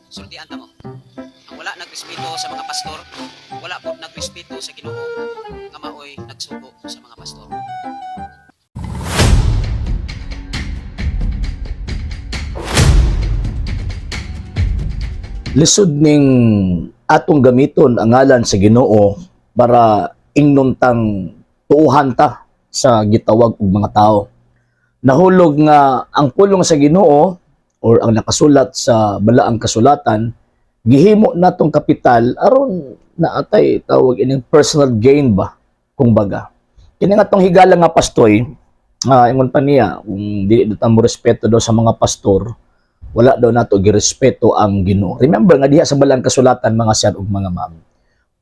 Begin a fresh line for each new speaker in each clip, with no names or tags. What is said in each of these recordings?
Sultian ta mo. Ang wala nagrespeto sa mga pastor, wala pod nagrespeto sa Ginoo nga maoy nagsugo sa mga pastor.
Lisod ning atong gamiton ang ngalan sa Ginoo para ingnon tang tuuhan ta sa gitawag og mga tao. Nahulog nga ang pulong sa Ginoo or ang nakasulat sa balaang kasulatan gihimo natong kapital aron naatay tawag ining personal gain ba, kung baga. Kini nga tong higala nga pastoy, ingon pa niya kung dili daw ta mo respeto daw sa mga pastor, wala daw nato girespeto ang Ginoo. Remember nga diha sa balang kasulatan, mga sir ug mga ma'am.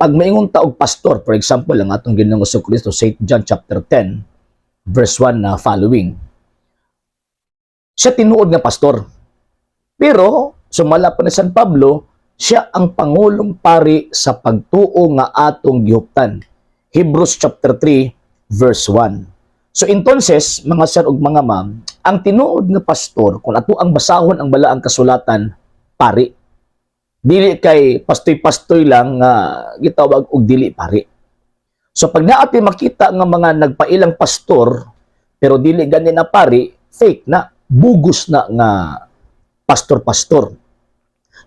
Pag maingon ta og pastor, for example, ang atong Ginoong Kristo, St. John chapter 10 verse 1 na following. Siya tinuod nga pastor. Pero sumala pa ni San Pablo, siya ang pangulong pari sa pagtuo nga atong gihuptan. Hebrews chapter 3 verse 1. So entonces, mga sir ug mga ma'am, ang tinuod nga pastor, kung ato ang basahon ang balaang kasulatan, pari. Dili kay pastoy-pastoy lang nga gitawag og dili pari. So pag naati makita nga mga nagpailang pastor pero dili gani na pari, fake na, bugos na nga pastor-pastor.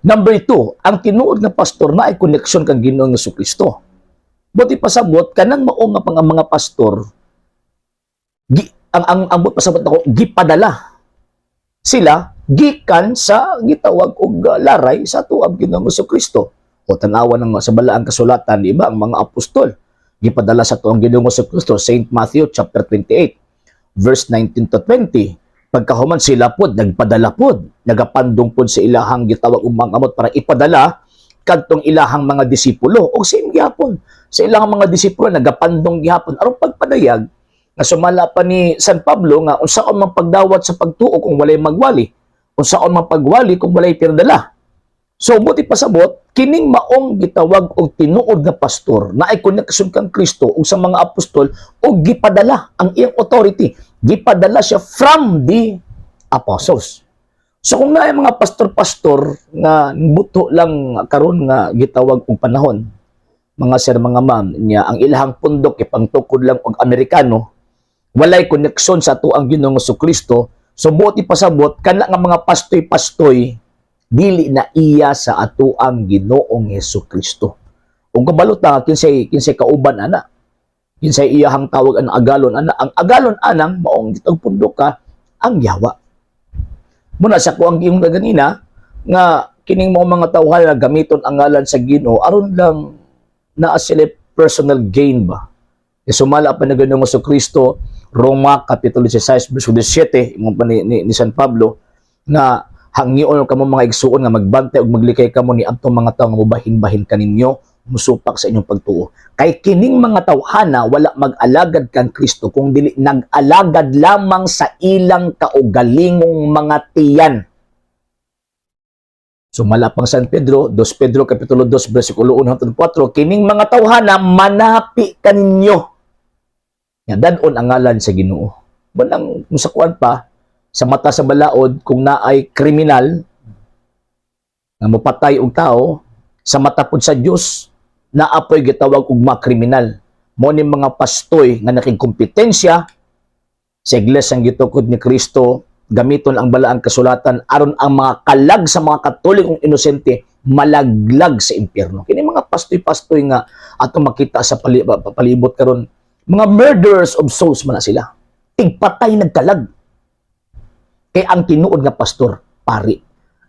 Number 2, ang tinuod nga pastor na ay koneksyon kang Ginoong Kristo. Buti pasabot kanang mao nga pang ang mga pastor gi, ang buot pasabot ako, gipadala sila gikan sa gitawag og laray sa tuab Ginoong Kristo. O tan-awa ng sa balaang kasulatan, di ba, ang mga apostol gipadala sa tuang Ginoong Kristo, Saint Matthew chapter 28 verse 19 to 20. Pagkahuman, sila pod nagpadala pod, nagapandong pod sa ilahang gitawag og mga amot para ipadala kadtong ilahang mga disipulo. Og same gihapon sa ilahang mga disipulo, nagapandong gihapon aron pagpadayag nga sumala pa ni San Pablo nga unsaon man pagdawat sa pagtuo kung walay magwali, unsaon man pagwali kung walay pirdala. So buti pasabot, kining maong gitawag og tinuod nga pastor na ay koneksyon kang Kristo ug sa mga apostol ug gipadala ang iyang authority, gipadala siya from the apostles. So kung naay mga pastor-pastor nga buto lang karon nga gitawag og panahon, mga sir, mga ma'am, niya ang ilahang pundok ipangtukod lang og Amerikano, walay koneksyon sa tuang Ginoong Kristo. So buot ipasabot, kana nga mga pastoy-pastoy dili na iya sa atuang Ginoong Hesus Kristo. Ug kabalo ta kinsay kinsay kauban ana, kinsay iyahang tawag ang agalon ana. Ang agalon anang maong gitawag pundok ka ang yawa. Muna sa ko ang iyong ganina nga kining mo mga tawhan na gamiton ang ngalan sa Ginoo aron lang naa sila personal gain ba. E sumala pa na Ginoong Kristo, Roma Kapitulo 16 verse 17, ingon pa ni San Pablo nga hangyoon kamo, mga igsuon, nga magbantay ug maglikay kamo ni adtong mga tawo nga mubahin-bahin kaninyo, musupak sa inyong pagtuo. Kay kining mga tawhana wala mag-alagad kang Kristo kung dili nag-alagad lamang sa ilang kaugalingong mga tiyan. Sumala pang San Pedro, 2 Pedro Kapitulo 2 versikulo 1 hangtod 4, kining mga tawhana manapi kaninyo. Nga dad-on ang ngalan sa Ginoo. Walang kung sa kuan pa, sa mata sa balaod, kung naay kriminal nga mopatay og tao, sa mata pud sa Dios naapoy gitawag og mga kriminal. Mo ni mga pastoy nga nakigkompetensya sa iglesia ang gitukod ni Kristo, gamiton ang balaang kasulatan aron ang mga kalag sa mga Katolikong inosente malaglag sa impyerno. Kini mga pastoy-pastoy nga atong makita sa palibot karon, mga murderers of souls man na sila. Tigpatay nagkalag. Kay ang tinuod nga pastor, pari.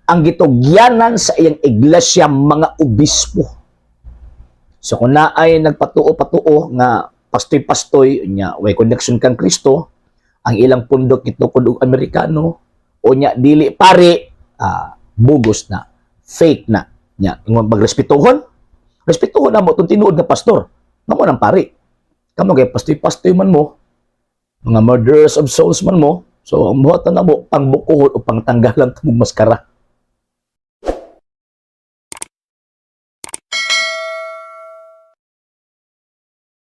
Ang gitugyanan sa iyang iglesia, mga obispo. So kung naay nagpatuo-patuo nga pastoy-pastoy nya way connection kang Kristo, ang ilang pundok gitukod og Amerikano o nya dili pari, bugos na, fake na. Nya ingon magrespetuhon, respetuhon na mo itong tinuod nga pastor. Ngamo nang pari. Kamo kay pastoy-pastoy man mo, mga murderers of souls man mo. So ang buhatan na mo pangbukuhon o pangtanggalan tumong maskara.